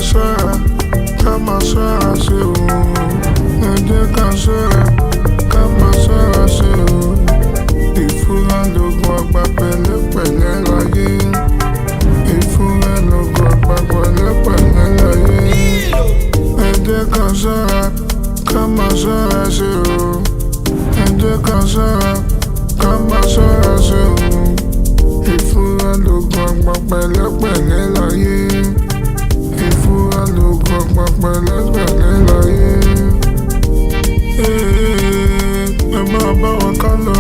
Ṣọ́ra, ká máa ṣọ́ra ṣe o. Ẹ jẹ́ ká ṣọ́ra, ká máa ṣọ́ra ṣe o. Ìfúra lóògùn àgbà, pẹ̀lẹ́pẹ̀lẹ́ láyé. Ìfúra lóògùn àgbà, pẹ̀lẹ́pẹ̀lẹ́ láyé. Ẹ jẹ́ ká ṣọ́ra, ká máa ṣọ́ra ṣe o. Ẹ jẹ́ ká ṣọ́ra, ká máa ṣọ́ra ṣe o. Ìfúra lóògùn àgbà, pẹ̀lẹ́pẹ̀lẹ́ láyé. Ìfúra lóògùn àgbà, pẹ̀lẹ́pẹ̀lẹ́ láyé. Ee, ẹ máa bá wọn ká lọ.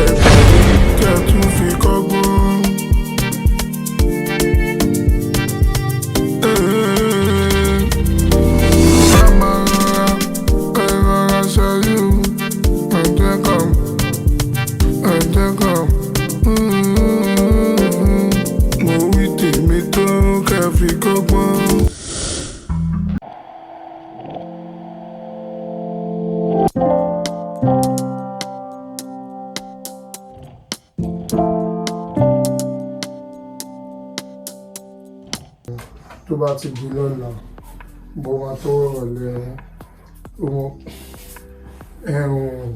Ẹ tẹ̀lé kí ẹ tún fi kọ́gbọ́n. Ee, ká máa rọra, ẹ rọra ṣayé o. Ẹ jẹ́ ká, ẹ jẹ́ ká. Mo wí tèmi tó kẹ́ fi kọ́gbọ́n. Tó bá ti di lọ́la, bó máa tó rọ̀lẹ́ ọmọ ẹ̀hún,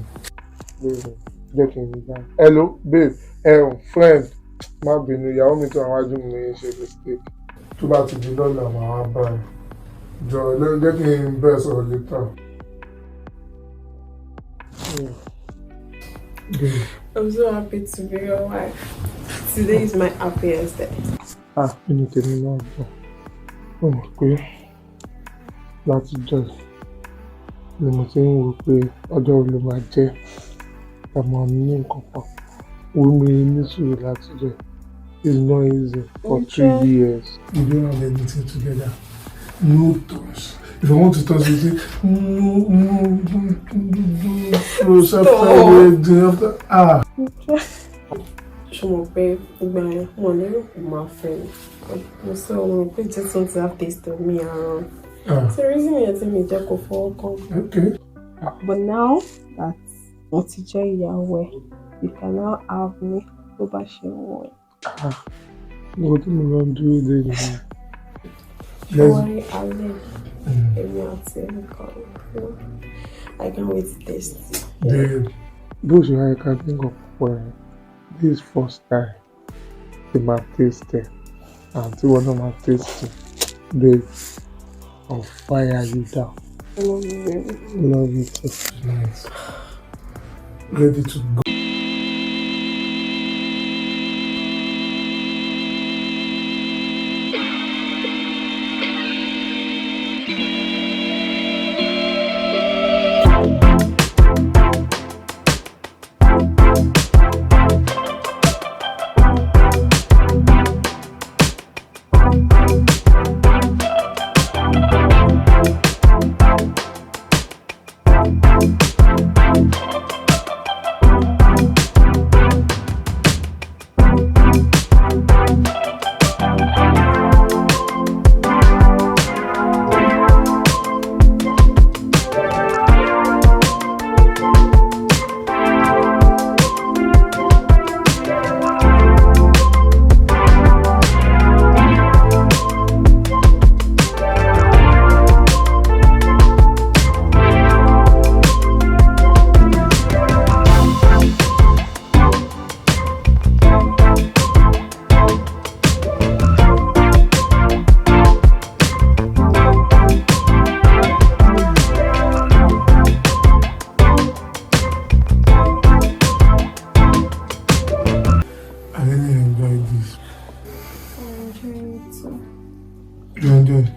jẹ́ kí n gbà. Hello babe, ẹ̀hún friend, má bínú, ìyàwó mi tó àwọn wájú mi ṣe mistake. Tó bá ti di lọ́la, màá wá bá ẹ. Jọ, jẹ́ kí n bẹ́ẹ̀ sọ̀rọ̀ later. Babe. I'm so happy to be your wife. Today is my happiest day. Ah, inú tèmi náà dùn. Ó mọ̀ pé láti jọ ni mo ti ń wò pé ọjọ́ wo ló máa jẹ́ ká máa ní nǹkan papọ̀. Wọ́n mi ní sùúrù láti jẹ́. It's not easy for 2 years. We don't have anything together. No touch. If I want to touch you, say no, no, don't, don't, don't close after wedding, after, ah. Ṣé mo pé ìgbà yẹn mo lérò pé máa fẹ́ mi. Mo sọ mo pé just want to have taste of me around. Ah. So reason yẹn tí mi jẹ́ kó fọwọ́ kàn. Okay. But now that mo ti jẹ́ ìyàwó ẹ̀, you can now have me bó bá ṣe wọ̀ ẹ́. Ah, nǹkan tí mo máa ń dúró dé nìyẹn. Let's Ṣọwárí alẹ́ èmi àti ẹnìkan. I can't wait to taste it. Babe, bó ṣe wáyé ká ní nǹkan púpọ̀ yẹn, this first time tí máa taste ẹ̀ and tí wọ́n náà máa taste it, babe, I'll fire you down. I love you, baby. Love you too. Nice. Ready to go. I really enjoyed this. I enjoy it too. You enjoyed?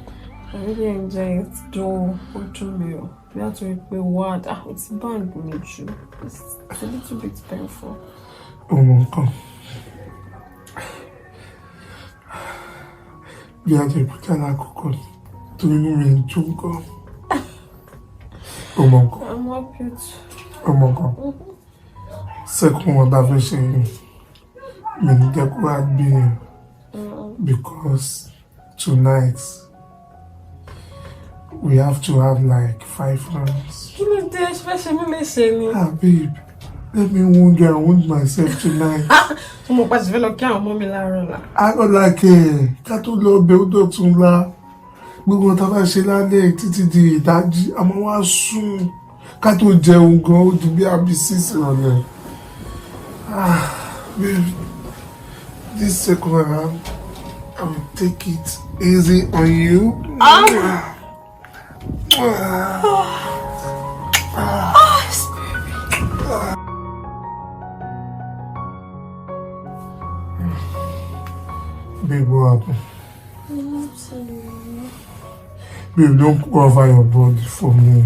I really enjoy it though, ojú mi ò bí a torí pé word, ah, ó ti bang mi jù. It's a little bit painful. Ọmọ nǹkan. Bí a jẹ́ ìpínlẹ̀ alákọ̀ọ́kọ́ torí inú mi ń dùn gan. Ọmọ nǹkan. I'm happy to. Ọmọ nǹkan. Second one tá a fẹ́ ṣe yìí, mi ní jẹ́ kó wá gbé yẹn because tonight we have to have like five rounds. Kí ló dé? Ṣe fẹ́ ṣe mí léṣe ni? Ah babe, Let me wound you and wound myself tonight. Tó mo pa ṣe fẹ́ lọ kí àwọn ọmọ mi láàárọ̀ la. I don't like ẹ̀ ká tó lọ bẹ̀ ó dọ̀tún la. Gbogbo ohun tá a bá ṣe lálẹ́ títí di ìdájí, a máa wá sùn. Ká tó jẹun gan, ó di bí àbí 6 ìrọ̀lẹ́. Ah, babe, this second round, I will take it easy on you. Ah! Ah. Ah, spirit. Babe, what happened? I'm sorry. Babe, don't cover your body for me.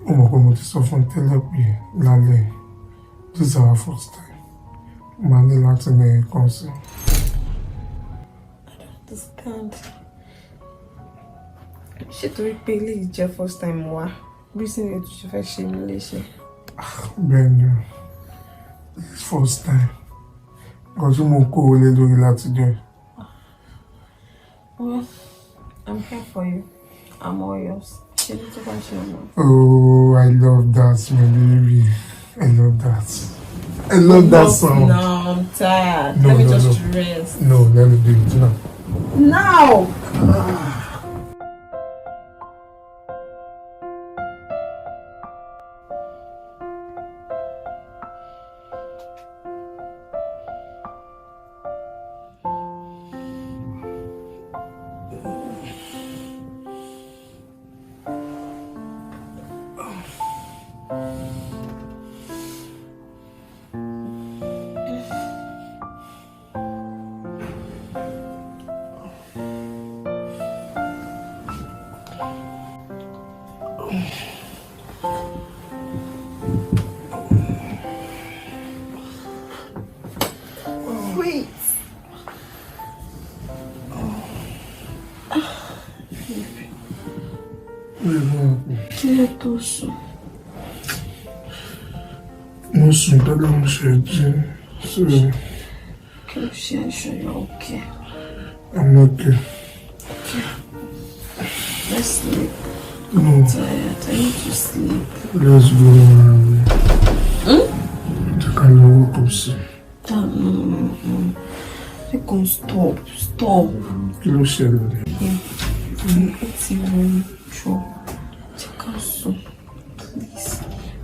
Ó mọ̀ pé mo ti sọ fún tẹ́lẹ̀ pé lálẹ́, this is our first time. Màá ní láti ní nǹkan sí. I don't understand. Ṣé torí pé eléyìí jẹ́ first time wa, reason ètò ṣe fẹ́ ṣe mí léṣe? Bẹ́ẹ̀ ni, it's first time. Nǹkan tí mo kó o lé lórí láti jẹ́. Well, I'm here for you. I'm all yours. Ṣé ní tó bá ṣe ọmọ? Oh, I love that, my baby. I love that. I love that sound. No, I'm tired. No, Let me no, just no. rest. No, let me do it now. Now! Wait. Wait, what happened? Kí ló tó sùn? Mo sùn tẹ́lẹ̀, mo ṣe jí. So, Kí ló ṣe aṣọ yọ okay? I'm okay. Okay. Let's sleep. No, I'm tired. I need to sleep. Let's go. Jẹ́ ká lọ wake up sí. Ah, no, no, no, no. You can stop. Stop. Kí ló ṣẹlẹ̀? Ó ti rẹ̀ mí, jọ. Jẹ́ ká sùn. Please.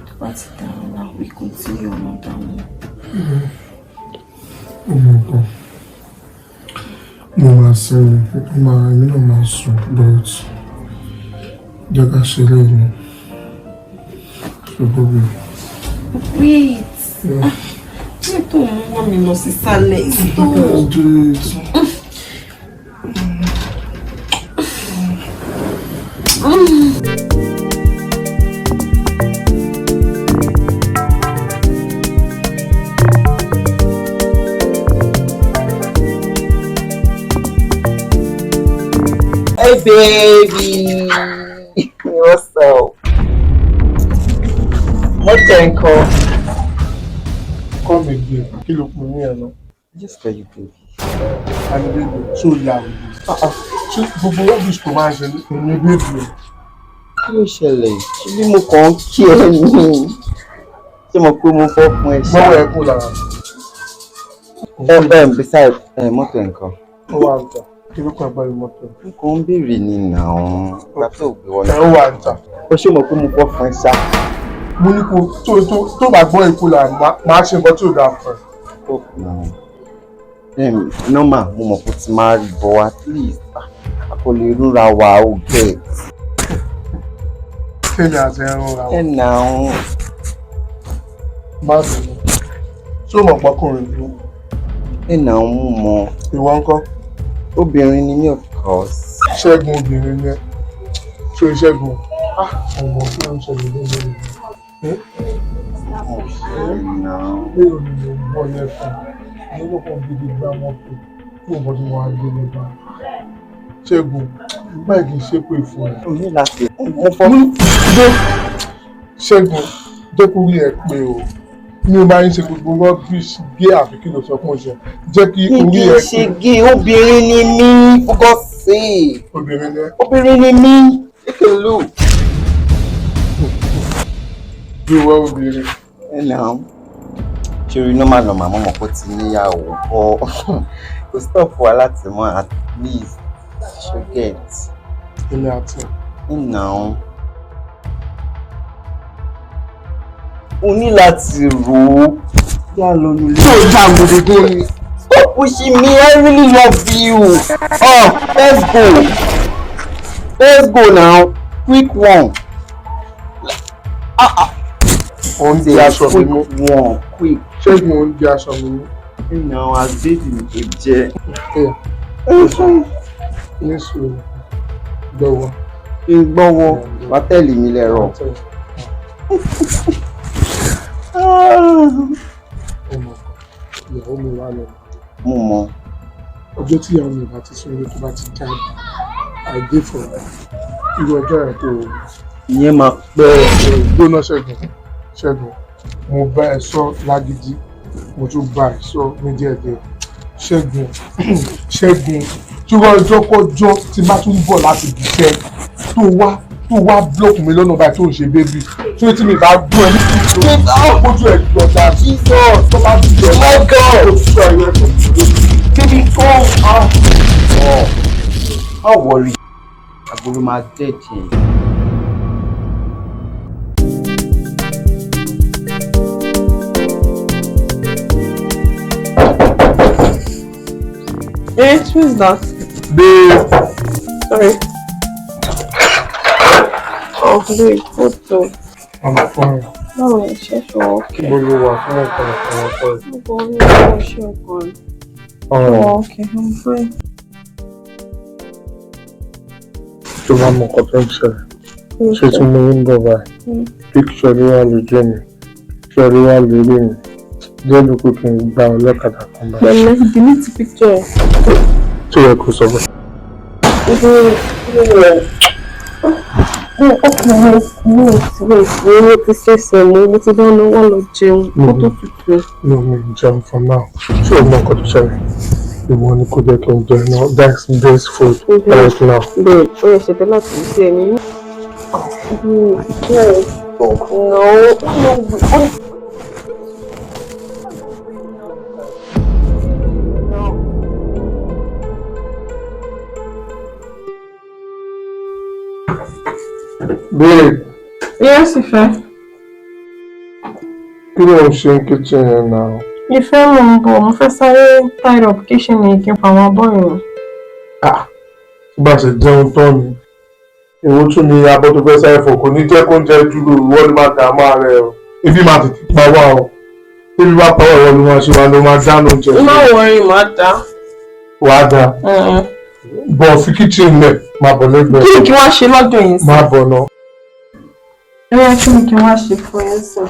Tó bá ti dára la, we continue another one. Ó mọ nǹkan. Mo máa sinmi, mo máa, èmi náà máa sùn, but jẹ́ ká ṣe lẹ́yìn. Ṣùgbọ́n bí. Wait. Kí ló tó ń wọ́ mi lọ sísàlẹ̀? Stop. Let's do it. Hey baby, what's up? Mọ́tò ńkọ́? Come again. Kí ló pè ní ẹ̀ náà? Just call you baby. And baby, ṣó ya òye? Ṣé gbogbo rubbish tó máa ń ṣe ní baby o? Kí ló ṣẹlẹ̀? Ṣé bí mo kàn ń kí ẹ ní? Ṣé mo pé mo fọ́ fún ẹ ṣá? Gbọ́wọ́ ẹ kú lára. Besides, mọ́tò ńkọ́? Ó wà ń tà. Kí ló kàn pẹ̀lú mọ́tò? N kò ń béèrè ni nàá. Ìgbà tó gbé wọlé. Ẹ ó wà ń tà. Ó ṣe mọ̀ pé mo fọ́ fún ẹ ṣá. Mo ní kó tó bá gbọ́ ikú lára, máa ṣe nǹkan tí ò dáa fún ẹ. Stop now. Normal, mo mọ̀ pé ó ti máa rí bọ̀, at least a kò lè rúra wa ó get. Kémi àti ẹran ra Ẹ wọn. nà ó. Má bínú. Ṣé o mọ̀ pọ́kùnrin ni? Ẹ nà ó, mú mọ. Ìwọ ńkọ́? Obìnrin ni mí, of course. Ṣẹ́gun, obìnrin ni ẹ́. Ṣé Ṣẹ́gun? Ah, mo mọ̀ kí ló ń ṣẹlẹ̀ lóde rẹ̀. Nà ó. Mélòó ni mo gbọ́ lẹ́kọ̀ọ́? Ní lọ́kàn gidi gbá mọ́tò. Fún nǹkan tí mo wá gbé lọ́ba. Ṣẹ́gun, báyìí kì í ṣépè fún ẹ. O ní láti. Mo fọ́. Ṣẹ́gun, jẹ́ kó rí ẹ pé o. Mi ò máa ń ṣe gbogbo rubbish gé àfi kí ló sọ fún ọ̀ṣẹ́. Jẹ́ kí Mi orí kì ẹ í ṣe gé, obìnrin ni mí, for God's sake. Obìnrin ni ẹ. Obìnrin ni mí. Take a look. Bí wọ́n obìnrin. Ẹ nà ṣe rí normal normal, mo mọ̀ pé ó ti níyàwó, bọ́ kò stop wa láti mọ at least ṣe get. Èmi àti ẹ̀. Ẹ nà o ní láti rò ó yá lọ nílé. Tó o já gbogbo tó ní. Stop pushing me, I really love you. Oh, let's go. Let's go now. Quick one. Ah, ah. Ò ń di aṣọ mi mú. Quick one, quick. Ṣẹ́gun, ò ń di aṣọ mi mú. Now, as baby mi kò jẹ́. Ní sùúrù, gbọ́wọ́. Kí n gbọ́wọ́, wá tẹ̀lé mi lẹ́rọ̀. Ọmọ ìyàwó mi wà lọ. Mo mọ̀. Ọjọ́ tí ìyàwó mi bá ti sún ilé, tó bá ti jáde, I dey for irú ọjọ́ yẹn tó. Ìyẹn máa pẹ́. Gbóná, Ṣẹ́gun, Ṣẹ́gun, mo bá ẹ sọ lágídí, mo tún bá ẹ sọ ní díẹ̀díẹ̀. Ṣẹ́gun, Ṣẹ́gun, tí wọ́n ọjọ́ kọjọ́ tí bá tún bọ̀ láti ibi iṣẹ́, tó wá block mi lọ́nà báyìí tó ń ṣe baby tó tí mi bá gún ẹ ní ojú ẹ gbọ̀dá Jesus! tó bá bí ẹ. My God! Tó sọ ẹ̀rọ ẹ̀ tó. Baby, go! Ah! Oh, má worry. Agolo máa dẹ̀jẹ̀. Eh, who is that? Babe. Sorry. Oh, babe, what's up? Ọmọ fún ẹ. Báwo ni ṣe ṣe okay? Mo ló wà fún ọ̀pọ̀lọpọ̀ ọ̀pọ̀. Mo kàn ní ọ̀rọ̀ ṣe nǹkan. Oh, okay, I'm fine. Tó bá mọ nǹkan tó ń ṣẹlẹ̀, ṣé tí mo ń bọ̀ báyìí, picture ló wà lójú mi, picture ló wà lórí mi, jẹ́ lóko kí n gba ọlọ́kadà kan báyìí. Pẹ̀lẹ́, delete picture. Tó yẹ kó sọ bẹ́ẹ̀. Okay, wait, wait, wait. Mo ti ṣẹ̀ṣẹ̀ mo ti dáná, wá lọ jẹun kó tó tutù. No, mi ò jẹun for now. Ṣé o mọ nǹkan tó ṣẹlẹ̀? Ìwọ ni kò jẹ́ kí n jẹun náà. That's best food right now. Bẹ́ẹ̀, ó yẹ ṣẹ̀fẹ̀ láti sí ẹ ní. No, no, no. Babe. Yes, Ìfẹ́. Kí ló ń ṣe ní kitchen yẹn náà? Ìfẹ́, mo ń bọ̀, mo fẹ́ sáré tidy up kitchen ní kí n pa àwọn abọ́ yẹn. Ah, tí bá ṣe jẹun tán ni. Èwo tún ni abọ́ tó fẹ́ sáré fọ̀? Kò ní jẹ́ kó ń jẹ dúró, ìwọ ni máa dààmú ara ẹ o. Ebi máa tètè pa wá o. Ebi bá pa wá, ìwọ ló máa ṣe wá, ló máa dáná oúnjẹ. Má worry, má dá. Wàá da. Bọ̀, fi kitchen lẹ̀, máa bọ̀ lẹ́gbẹ̀ẹ́. Kí ni kí wọ́n ṣe lọ́dọ̀ yìí sí? Máa bọ̀ náà. Ẹ̀yà, kí ni kí wọ́n ṣe fún ẹ sọ?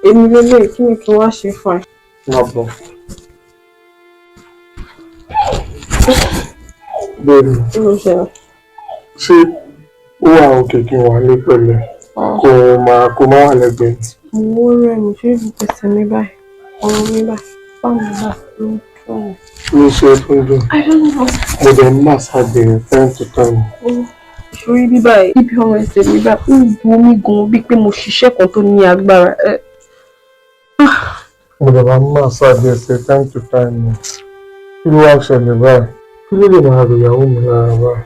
Èmi lélẹ̀, kí ni kí wọ́n ṣe fún ẹ? Máa bọ̀. Bẹ́ẹ̀ni. Kí ló ṣẹlẹ̀? Ṣé ó wà òkè kí n wà ní pẹ̀lẹ́? Kó máa wà lẹ́gbẹ̀ẹ́. Mo rẹ̀ mí, ṣé ẹsẹ̀ mi báyìí, ọrùn mi báyìí, bá mi báyìí ló ń dùn mí. Ní ṣe tó ń dùn. I don't know. Mo dẹ̀ ń massage ẹ̀ time to time. Sórí bí báyìí, ibi ọrùn ẹsẹ̀ mi báyìí, ó ń bu omi gan bíi pé mo ṣiṣẹ́ kan tó ní agbára. Mo dẹ̀ máa ń massage ẹsẹ̀ time to time ni. Kí ló wá ṣẹlẹ̀ báyìí? Kí ló lè máa rò ìyàwó mi lára báyìí?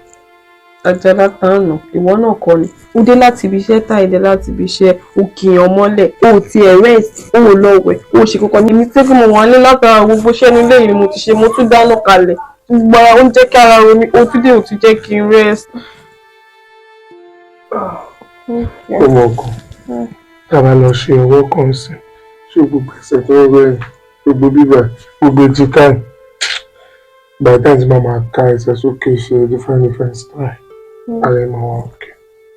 Àjàlá tánà, ìwọ náà kọ́ ni. Ó dé láti ibi iṣẹ́, tá ìdẹ láti ibi iṣẹ́, ó kìyàn mọ́lẹ̀, ó ti ẹ̀ rest, ó lọ wẹ̀, ó ṣe kankan ní èmi tí kí mo wà ní látara gbogbo iṣẹ́ nílé yìí ni mo ti ṣe, mo tún dáná kalẹ̀. Gbogbo ara ó ń jẹ́ kí ara ro mi, ó tún dé, ó tún jẹ́ kí n rest. Ó mọ ọkàn. Tá a bá lọ ṣe ọwọ́ kan sí, ṣé gbogbo ẹsẹ̀ tó ń rẹ̀, gbogbo bíbà, gbogbo èjìká ẹ̀. By the time tí màá máa ka ẹsẹ̀ sókè, ṣe different different style, ara ẹ̀ máa wà òkè.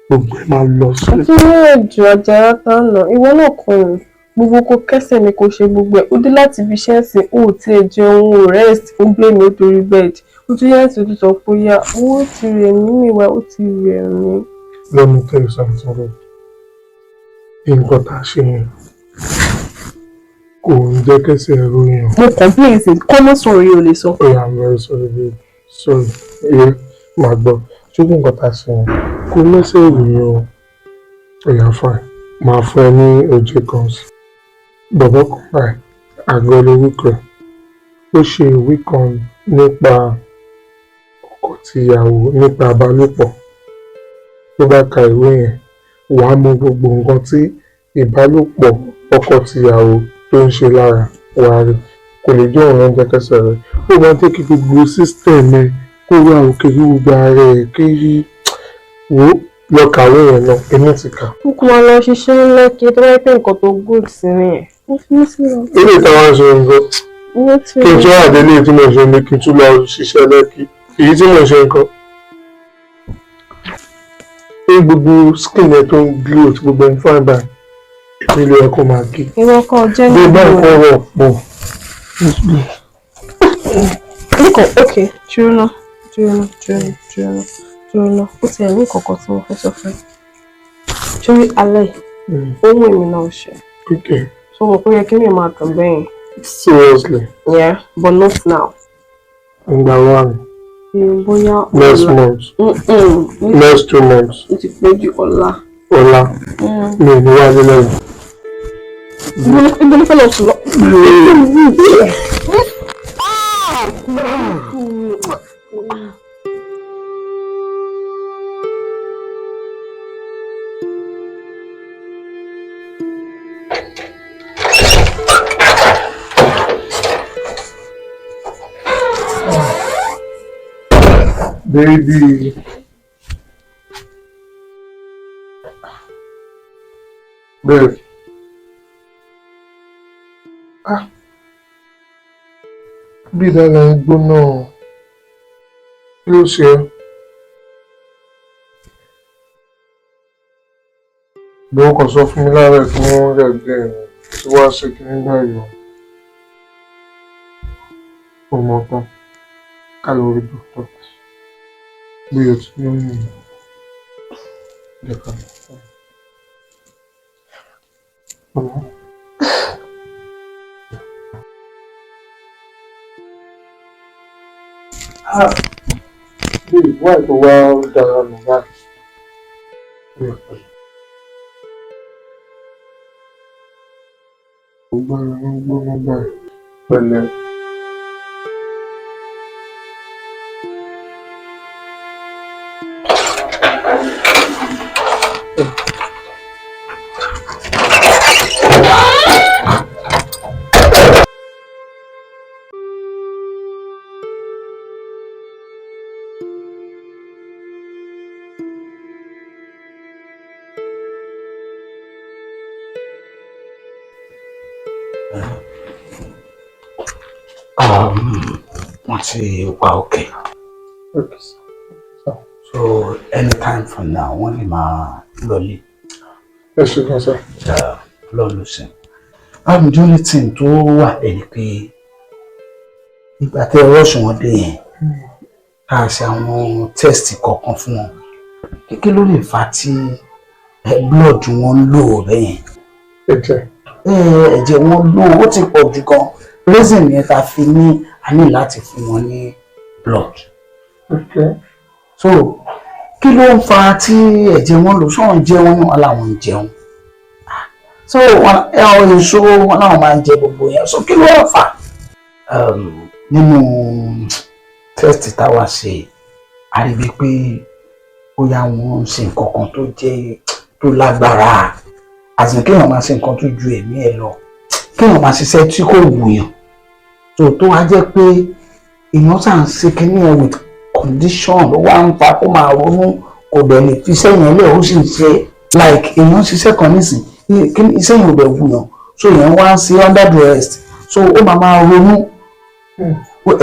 Gbogbo ẹ̀ máa lọ sílẹ̀. Àti ní ẹ̀jọ̀, Àjàlá tánà, ìwọ náà kọ́ ni. Gbogbo kò kẹ́sẹ̀ mi, kò ṣe gbogbo ẹ̀. Ó dé láti ibi iṣẹ́ sí, ó tiẹ̀ jẹun, ó rest, ó gbé mi ó torí bed. Ó tún yẹ́ ẹ̀sìn, ó tún sọ pé ó yá, ó ti rẹ̀ mí mi wá, ó ti rẹ̀ mí. Let me tell you something, babe. Nǹkan tá a ṣe yẹn kò ń jẹ́ kẹ́sẹ̀ ro yàn. Mo complain sí, kọ́mọ́ sọ̀rọ̀ yìí ò lè sọ. Oh yeah, I'm very sorry, babe. Sorry. Yeah, màá gbọ́. Ṣé nǹkan tá a ṣe yẹn kò lẹ́sẹ̀ rò yàn o? Oh yeah, fine. Màá fún ẹ ní oje kan sí. Bọ̀bọ́ kan báyìí, Àgọ́ lorúkọ ẹ̀. Ó ṣe ìwé kan nípa ọkọ tìyàwó, nípa ìbálòpọ̀. Tó bá ka ìwé yẹn, wàá mọ gbogbo nǹkan tí ìbálòpọ̀ ọkọ tìyàwó tó ń ṣe lára. Wàá rí. Kò lè jẹ́ òun ló ń jẹ́ kẹ́sẹ̀ rẹ̀. Ó máa ń jẹ́ kí gbogbo system ẹ kó wà òkè, kí gbogbo ara ẹ̀ kí wò ó. Lọ kàwé yẹn náà, èmi ti kà. Ó kún wa lọ ṣiṣẹ́ lẹ́kì tó bá yẹ pé nǹkan tó good sí nìyẹn. Ó fi mí sílẹ̀. Ilé ìtawà ń ṣe nǹkan. Owó tí Kí n tún àdélé tí mo ṣe ní kí n tún lọ ṣiṣẹ́ lẹ́kì. Èyí tí mo ṣe nǹkan. Pé gbogbo skin ẹ tó ń glow, tí gbogbo ẹ̀ ń fine báyìí, èmi ló yẹ kó máa kí. Ìwọ kan jẹ́ Bí bá nǹkan rọ̀ pọ̀. Nǹkan ok, dúró ná, dúró ná, dúró ná, dúró ná, dúró ná. Ó ti ẹ̀ ní nǹkan kan tí mo fẹ́ sọ fún ẹ. Sórí alẹ́ yìí, ohun èmi náà ṣe. So mo pé yẹ kí mi máa dùn bẹ́yẹn. Seriously? Yeah, but not now. Ìgbà wo ni? Bóyá Next ọ̀la. month. Mm-mm. Next 2 months. Ó ti pẹ́ jù, ọ̀la. Ọ̀la. Mi ò ní wá nílẹ̀ yìí. Ibo ló fẹ́ lọ sùn lọ? Baby. Babe. Ah. Bí dára ń gbóná. Kí ló ṣe ẹ́? Bí ó kàn sọ fún mi láàárọ̀ kí wọ́n rẹ̀ bẹ́ẹ̀ ni, tí wàá ṣe kí nígbà yìí. Ó mọ̀ tán. Ká lọ rí dókítà. Bí o ti lóyún ni. Jẹ́ ká lọ. Ọmọ. Ah. Bí ìwà tó wá dára nù báyìí. Gbogbo ara ń gbóná báyìí. Pẹ̀lẹ́. Wọ́n ti wà okay. Okay, sir. So anytime from now, wọ́n lè máa lọlé. Ẹ ṣe gan, sir. Lọ́ọ̀lù sí. The only thing tó wà lẹ́ni pé nígbà tẹ́ rush wọn dé yẹn, ká ṣe àwọn test kọ̀ọ̀kan fún wọn. Kí ló lè fà tí blood wọn ń lò bẹ́yẹn? Ẹ̀jẹ̀. Ẹ̀jẹ̀ wọn lò, ó ti pọ̀ jù gan. Reason yẹn ta fi ní a ní láti fún wọn ní blood. So kí ló ń fa tí ẹ̀jẹ̀ wọn lò? Sọ̀rọ̀ jẹun ní wọn làwọn ń jẹun. So wọn èso wọn làwọn máa ń jẹ gbogbo yẹn. So kí ló ń fà? Nínú test táwa ṣe, a rí bíi pé bóyá wọ́n ń ṣe nǹkan kan tó jẹ́ tó lágbára. Àti kéèyàn máa ṣe nǹkan tó ju ẹ̀mí ẹ̀ lọ. Kéèyàn máa ṣiṣẹ́ tí kò wùyàn. So tó wá jẹ́ pé èèyàn ṣà ń ṣe kíní ẹ̀ with condition ló wá ń fa kó máa ronú, kò dẹ̀ lè fi iṣẹ́ yẹn lẹ̀, ó sì ń ṣe like èèyàn ṣiṣẹ́ kan nísìn, iṣẹ́ yẹn ò dẹ̀ wùyàn, so èèyàn wá ń ṣe under duress, so ó máa máa ronú,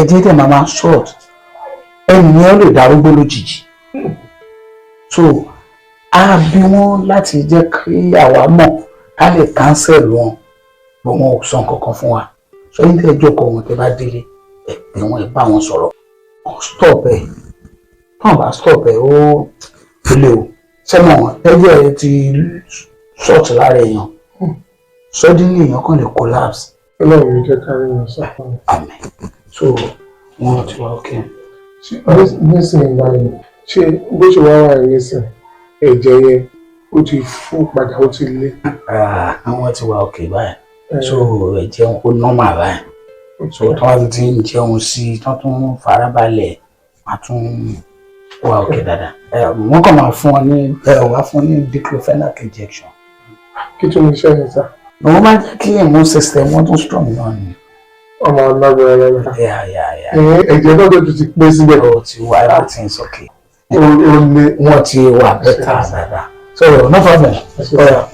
ẹ̀jẹ̀ dẹ̀ máa máa short, ẹnì yẹn lè darúgbó lójijì. So a bí wọ́n láti jẹ́ kí àwa mọ̀ ká lè counsel wọn, bọ́ wọn ò sọ nǹkan kan fún wa. So ẹni tẹ́ jókòó wọn, tẹ́ bá délé, ẹ pè wọ́n, ẹ bá wọn sọ̀rọ̀, kò stop ẹ̀. Tọ́n bá stop ẹ̀, ó lè o sẹ́mọ̀ ẹ̀jẹ̀ ti short lára èèyàn, suddenly èèyàn kàn lè collapse. Ọlọ́run mi jẹ́ ká rí wọn sá. Àmín. So wọ́n ti wá okay. Nísìnyí báyìí, ṣé bó ṣe wá wà nísìn, ẹ̀jẹ̀ yẹn Ó ti fún padà, ó ti lé. Àwọn ti wà okay báyìí, so ẹ̀jẹ̀ wọn ó normal báyìí, so tí wọ́n ti ń jẹun sí i, tí wọ́n tún farabalẹ̀, wọ́n tún wà okay dáadáa. Wọ́n kàn máa fún ọ ní ẹ wá fún ní diclofenac injection. Kí tún ní iṣẹ́ yẹn sá? Wọ́n máa ń jẹ́ kí immune system wọ́n tún strong náà ni. Ọmọ alágbára lára. Yeah. Ẹ̀jẹ̀ náà tó ti pé síbẹ̀. Ó ti wà, everything is okay. Ó lé. Wọ́n ti wà better dáadáa, so no problem. Oh,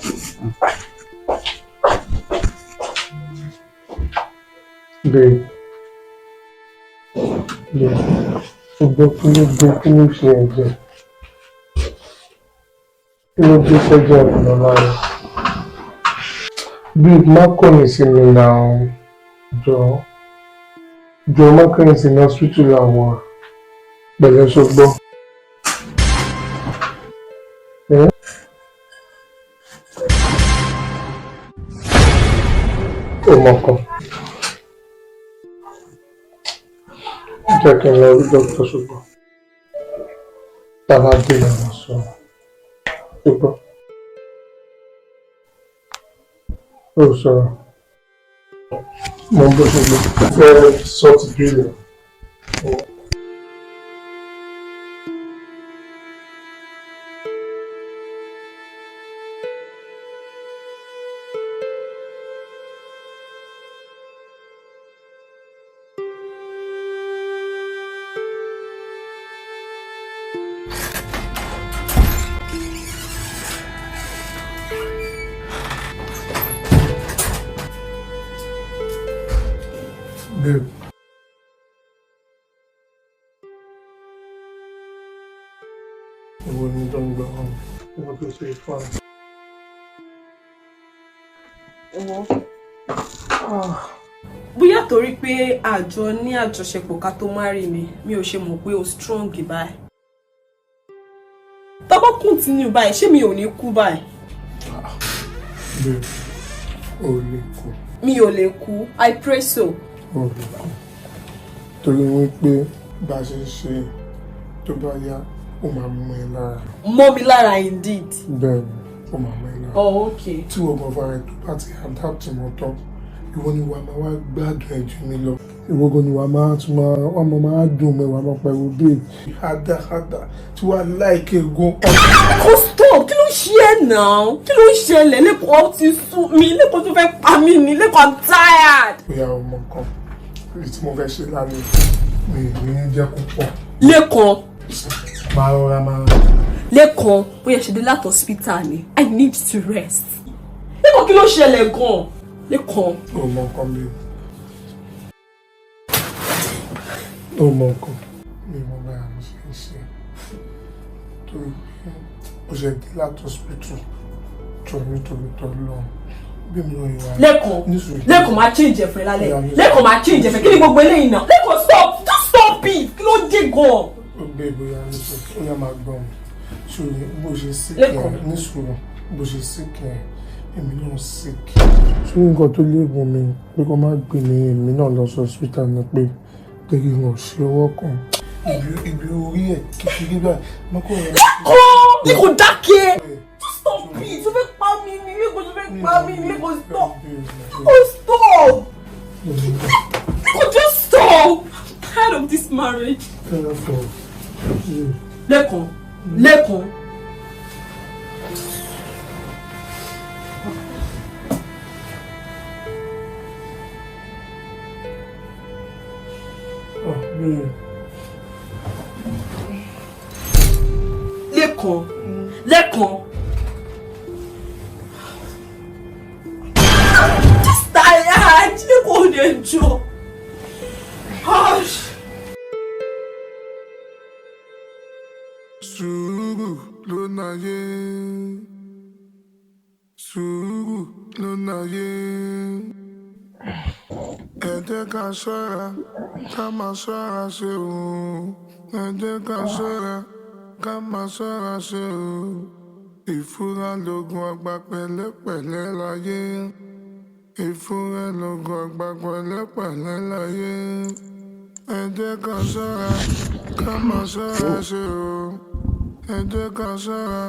Babe. Babe. Ṣùgbọ́n kí ló dé, kí ló ṣe ẹ̀jẹ̀? Kí ló dé sẹ́jẹ̀ ọ̀nà lára? Babe, má kọ̀yìn sí mi náà. Jọ̀ọ́. Jọ̀ọ́, má kọ̀yìn sí mi, hospital làwọn. Pẹ̀lẹ́, ṣùgbọ́n. Ẹ́ ó mọ̀ kan. Jẹ́ kí n lọ rí dókítà, ṣùgbọ́n. Tá a bá dé lọ́nà sọ. Ṣùgbọ́n. Ó sọ̀rọ̀. Mo ń bọ̀, ṣùgbọ́n. Fẹ́ sort bill. Babe. Ìwọ ni tó ń gbọ́ ọ́n. Ìwọ tó ṣe fún ọ. Ìwọ. Bóyá torí pé àjọ ní àjọṣepọ̀ ká tó marry mi, mi ò ṣe mọ̀ pé o strong báyìí. Tá bá continue báyìí, ṣé mi ò ní kú báyìí? Babe, o lè kú. Mi ò lè kú. I pray so. O lè kú. Torí wípé bá a ṣe ń ṣe, tó bá yá, ó máa mú ẹ lára. Mọ́ mi lára indeed. Bẹ́ẹ̀ni, ó máa mú ẹ lára. Oh, okay. Tí wọ́n gan fara ẹ̀ tó bá ti adapt mọ́ tán, ìwọ ni wàá máa wá gbádùn ẹ̀ jù mí lọ. Ìwọ gan ni wàá máa tún máa ọmọ máa dùn mọ́, wàá máa pariwo babe. Hada hada tí wàá like gan. Kò stop, kí ló ń ṣe ẹ́ náà? Kí ló ń ṣẹlẹ̀? Lẹ́kọ̀ọ́, ó ti sú mi, Lẹ́kọ̀ọ́ tó fẹ́ pa mí ni, Lẹ́kọ̀ọ́, I'm tired. Bóyá ọmọ kan, èyí tí mo fẹ́ ṣe lálẹ́, mi ì ní jẹ́ kó pọ̀. Lẹ́kọ̀ọ́. Máa rọra máa. Lẹ́kọ̀ọ́, bóyá ṣe dé láti hospital ni, I need to rest. Lẹ́kọ̀ọ́, kí ló ṣẹlẹ̀ gan-an? Lẹ́kọ̀ọ́. Ó mọ nǹkan mi. Ó mọ nǹkan. Mi mọ báyà mo ṣe ń ṣe. Torí pé ó ṣe dé láti hospital. Jọ nítorí tọ́lọ́run. Bí mi ò yọ Lẹ́kọ̀ọ́, Lẹ́kọ̀ọ́, máa change ẹ̀fẹ̀ lálẹ́. Lẹ́kọ̀ọ́, máa change ẹ̀fẹ̀. Kí ni gbogbo eléyìí náà? Lẹ́kọ̀ọ́, stop, just stop it. Kí ló dé gan-an? Ó gbé bóyá nísòro, ó yá máa gbọ́n mi. Ṣòro bó ṣe sick Lẹ́kọ̀ọ́. ẹ̀ nísòro bó ṣe sick ẹ̀, èmi náà sick. Ṣé nǹkan tó léegun mi pé kó má gbé mi èmi náà lọ sí hospital ni pé kí n ò ṣe ọwọ́ kan. Ibi orí ẹ̀ kékeré báyìí, mọ́kò rẹ̀. Lẹ́kọ̀ọ́, Lẹ́kọ̀ọ́, dákẹ́. Just stop it. Tó fẹ́ pa mí ni, Lẹ́kọ̀ọ́, tó fẹ́ pa mí ni, Lẹ́kọ̀ọ́, stop. Lẹ́kọ̀ọ́, stop. Lẹ́kọ̀ọ́, just stop. I'm tired of this marriage. Lẹ́kọ̀ọ́, Lẹ́kọ̀ọ́. Oh, babe. Lẹ́kọ̀ọ́, Lẹ́kọ̀ọ́. Just tired. Lẹ́kọ̀ọ́, ò lè jọ. Gosh. Sùúrù ló náyé, sùúrù ló náyé. Ẹ jẹ́ ká ṣọ́ra, ká máa ṣọ́ra ṣe o. Ẹ jẹ́ ká ṣọ́ra, ká máa ṣọ́ra ṣe o. Ìfúra lóògùn àgbà, pẹ̀lẹ́pẹ̀lẹ́ láyé. Ìfúra lóògùn àgbà, pẹ̀lẹ́pẹ̀lẹ́ láyé. Ẹ jẹ́ ká ṣọ́ra, ká máa ṣọ́ra ṣe o. Ẹ jẹ́ ká ṣọ́ra,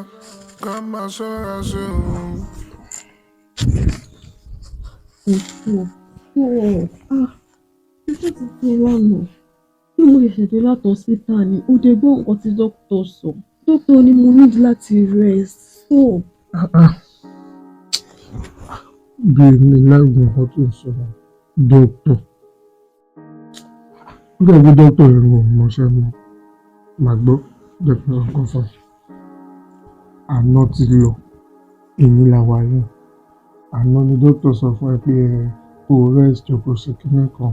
Ká máa ṣọ́ra ṣe o. Ṣé ti fún ẹ lánàá? Bí mo ṣẹ̀ṣẹ̀ dé láti hospital ni, ó dé gbọ́ nǹkan tí dókítà sọ. Dókítà ní mo need láti rest. So, Bí mi láìgbọ̀n nǹkan tó ń sọ, dókítà. Ó dàbí dókítà ẹ̀rù ọ̀mọ̀ṣẹ́ mi. Màá gbọ́ dókítà nǹkan fún ẹ. Àná ti lọ, èmi là wà yìí. Àná ni dókítà sọ fún ẹ pé ẹ kò rest o, kò ṣe kinní kan.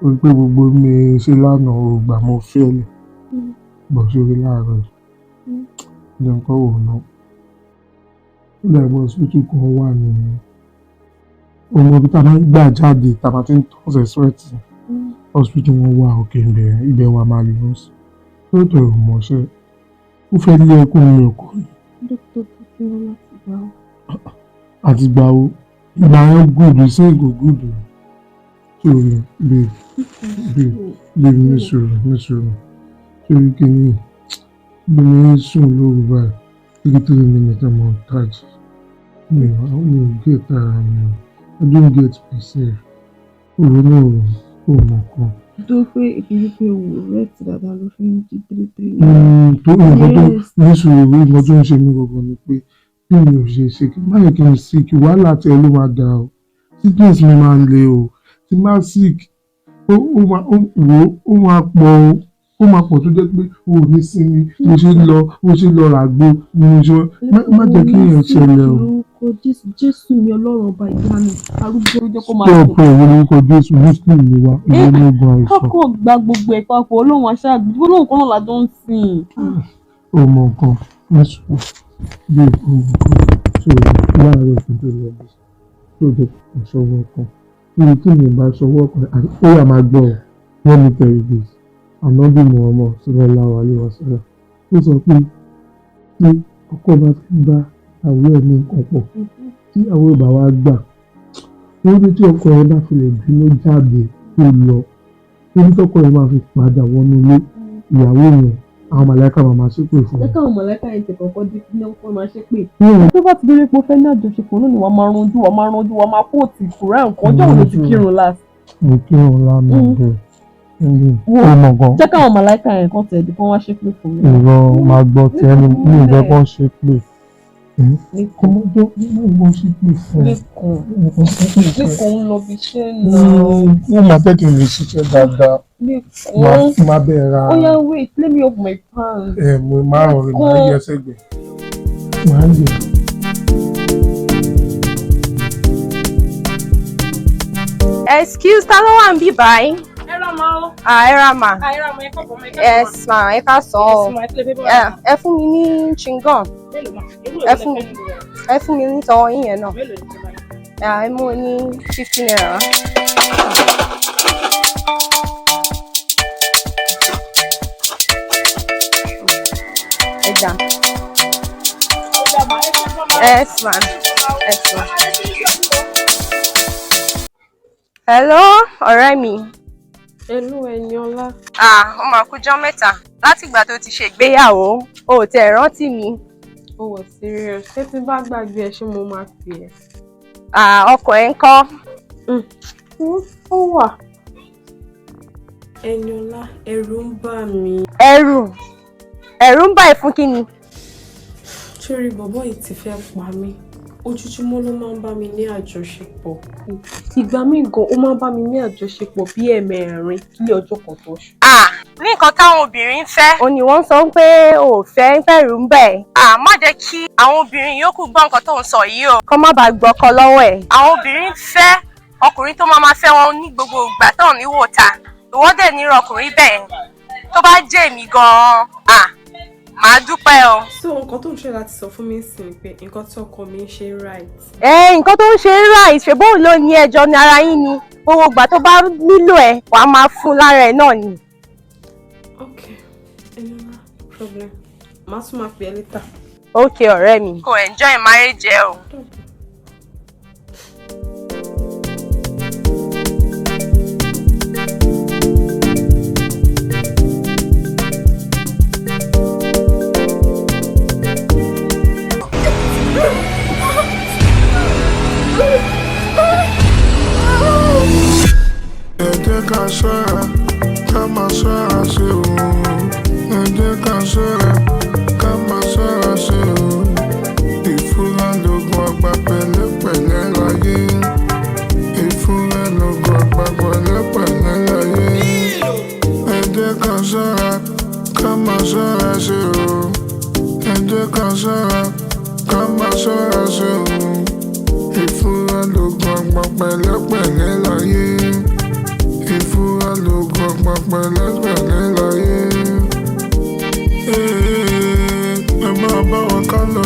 Ó rí pé gbogbo mi ṣe lánàá ò gbà mo fẹ́lẹ̀. Bọ̀ sórí láàárọ̀ yìí. Jẹ́ nǹkan wò ná. Ó dàbí hospital kan wà ní ọmọ ibi tá a máa ń gbà jáde tá a máa ti ń tọ́sẹ̀ sweat. Hospital wọn wà òkè ibẹ̀ ibẹ̀ wa máa lọ sí. Dókítà ò mọṣẹ́. Ó fẹ́ lé ẹkún mi ọkọ ni. Dókítà tó fún wọn láti gbà ó. Àti gbà wo ìgbà yẹn gùdù sí ìgò gùdù. Sórí babe, babe, babe, ní sùúrù, ní sùúrù. Sórí kìíní bí mo ń sùn lóru báyìí, 3 minutes I'm on touch. Mi ò get ara mi. I don't get myself. Òru náà ò mọ̀ kan. Tó pé ìtorí pé wò rest dáadáa ló fi ń jí three three. Tó nǹkan tó Yes. ní sùúrù, nǹkan tó ń ṣe mí gangan ni pé bí mi ò ṣe ṣe kí má yẹ kí n sick, wàhálà tí ẹ ló máa dà o. Sickness mi máa ń le o. Tí n bá sick, ó máa ó wò ó, ó máa pọ̀ o. Ó máa pọ̀ tó jẹ́ pé o ò ní sinmi. Mo ṣe ń lọ ràgbo ni mo ṣe má jẹ́ kí èèyàn ṣẹlẹ̀ o. Lórúkọ Jésù, Jésù mi, Ọlọ́run ọba ìyanu arúgbó ló jẹ́ kó máa Stop sùn. ẹ̀, lórúkọ Jésù, Muslim ni wá, ìwọ ní ogun àìsàn. Kọ́kọ́ gba gbogbo ẹ̀ papọ̀, Ọlọ́run aṣáájú, Ọlọ́run kan náà la jọ ń sìn. Ó mọ nǹkan, ní sùúrù bí ó mọ nǹkan tó láàárọ̀ kí n tó lọ bí tó jẹ́ kó ṣọwọ́ kan níbi tí mi bá ṣọwọ́ kan àti ó yà máa gbọ́ ọ. Let me tell you this, Ànábì Muhammad sallallahu alaihi wasallam, ó sọ pé tí ọkọ bá ti bá ìyàwó ẹ̀ ní nǹkan pọ̀, tí ìyàwó ẹ̀ bá wá gbà, ó ní tí ọkọ ẹ̀ bá fi lè bínú jáde tó lọ, ó ní tọkọ ẹ̀ máa fi padà wọnú ilé, ìyàwó yẹn, àwọn màláíkà máa máa ṣépè fún Jẹ́ un. káwọn mọ̀lẹ́kà yẹn tẹ̀ kọ́kọ́ dé ní ọkọ máa ṣe pé. Tó bá ti délé pé ó fẹ́ ní àjọṣepọ̀ náà ni wàá máa ranjú, wàá máa ranjú, wàá máa kóòtù ìkúrẹ́ nǹkan. Ọjọ́ wo ló ti kírun last? Mo kírun lánàá bẹ́ẹ̀. Wo. Ó mọ̀ gan. Jẹ́ káwọn mọ̀lẹ́kà yẹn kan tẹ̀ dé kán wá ṣépè fún mi. Ìrọ̀, máa gbọ́ tí ẹni mi ò jẹ́ kó ń ṣe pé. Kó mọ́ jọ́ mọ́ ìwọ ṣe pé fún ẹ. Lẹ́kàn, Lẹ́kàn ń lọ bí iṣẹ́ náà. Ó máa jẹ́ kí n lè ṣiṣẹ́ dáadáa. Lẹ́kàn. Máa bẹ́ẹ̀ ra. Ó yá, wait, let me open my pants. Ẹ̀ mo máa rọrùn, máa yẹ sẹ́gbẹ̀ẹ́. Máa yẹ. Excuse, ta ló wà ń bí báyìí? Ẹ rà máa ó. Ah, ẹ ra mà. Ẹ rà máa, ẹ kọ̀ọ̀kan máa, ẹ kọ̀ọ̀kan. Yes ma, ẹ ká sọ Yes ọ. ma, ẹ tilẹ̀ fẹ́ bá Ẹ wa. ẹ fún mi ní chewing-gum. Mélòó ma? Irú Ẹ èwo lẹ fún fẹ́ mi. nínú rẹ̀? Ẹ fún mi ní tọwọ́ yín yẹn náà. Mélòó ni ti bá yín? Ah, ẹ mú ní ₦50 wá. Ẹ gbà. Ó dà mà, ẹ ṣe fún ma. Yes ma. Yes ma. Hello, ọ̀rẹ́ mi. Hello, Ẹniọlá. Ah, ó máa kújọ́ mẹ́ta. Látìgbà tó ti ṣègbéyàwó, o ò tiẹ̀ rántí mi. Ó wọ̀ serious. Ṣé tí n bá gbàgbé ẹ, ṣé mo máa pè ẹ́? Ah, ọkọ ẹ̀ ń kọ́? Ó wà. Ẹniọlá, ẹ̀rù ń bà mí. Ẹ̀rù. Ẹ̀rù ń bà ẹ́ fún kí ni? Sórí bọ̀bọ́ yìí ti fẹ́ pa mí. Ojoojúmọ́ ló máa ń bá mi ní àjọṣepọ̀. Ìgbà míì gan, ó máa ń bá mi ní àjọṣepọ̀ bí ẹ̀ẹ̀mẹrin kílé ọjọ́ kan tó ṣú. Ah, ní nǹkan táwọn obìnrin ń fẹ́. Ó ní wọ́n sọ pé o ò fẹ́, pẹ̀rù ń bẹ̀. Ah, má jẹ́ kí àwọn obìnrin yòókù gbọ́ nǹkan tó ń sọ yìí o. Kọ́ má bàa gbọ́kọ lọ́wọ́ ẹ̀. Àwọn obìnrin ń fẹ́ ọkùnrin tó máa ma fẹ́ wọn ní gbogbo ìgbà tó ní wò ta. Ìwọ dẹ̀ nírú ọkùnrin bẹ́ẹ̀. Tó bá jẹ́ èmi gan-an, ah, màá dúpẹ́ o. So nǹkan tó ń ṣe láti sọ fún mi sì ni pé nǹkan tí ọkọ mi ń ṣe right? Ẹ nǹkan tó ń ṣe right, ṣèbóun ló ní ẹjọ́ ní ara yín ni. Gbogbo ìgbà tó bá nílò ẹ, wàá máa fún lára ẹ náà ni. Okay, Ẹniọlá, no problem. Màá tún máa pè ẹ́ later. Okay, ọ̀rẹ́ mi. Kò enjoy marriage ẹ o. Ká ṣọ́ra, ká máa ṣọ́ra ṣe o. Ẹ jẹ́ ká ṣọ́ra, ká máa ṣọ́ra ṣe o. Ìfúnra lóògùn àgbà, pẹ̀lẹ́pẹ̀lẹ́ láyé. Ìfúnra lóògùn àgbà, pẹ̀lẹ́pẹ̀lẹ́ láyé. Ẹ jẹ́ ká ṣọ́ra, ká máa ṣọ́ra ṣe o. Ẹ jẹ́ ká ṣọ́ra, ká máa ṣọ́ra ṣe o. Ìfúnra lóògùn àgbà, pẹ̀lẹ́pẹ̀lẹ́ láyé. Ìfúnra lóògùn àgbà, pẹ̀lẹ́pẹ̀lẹ́ láyé. Ẹ máa bá wọn ká lọ.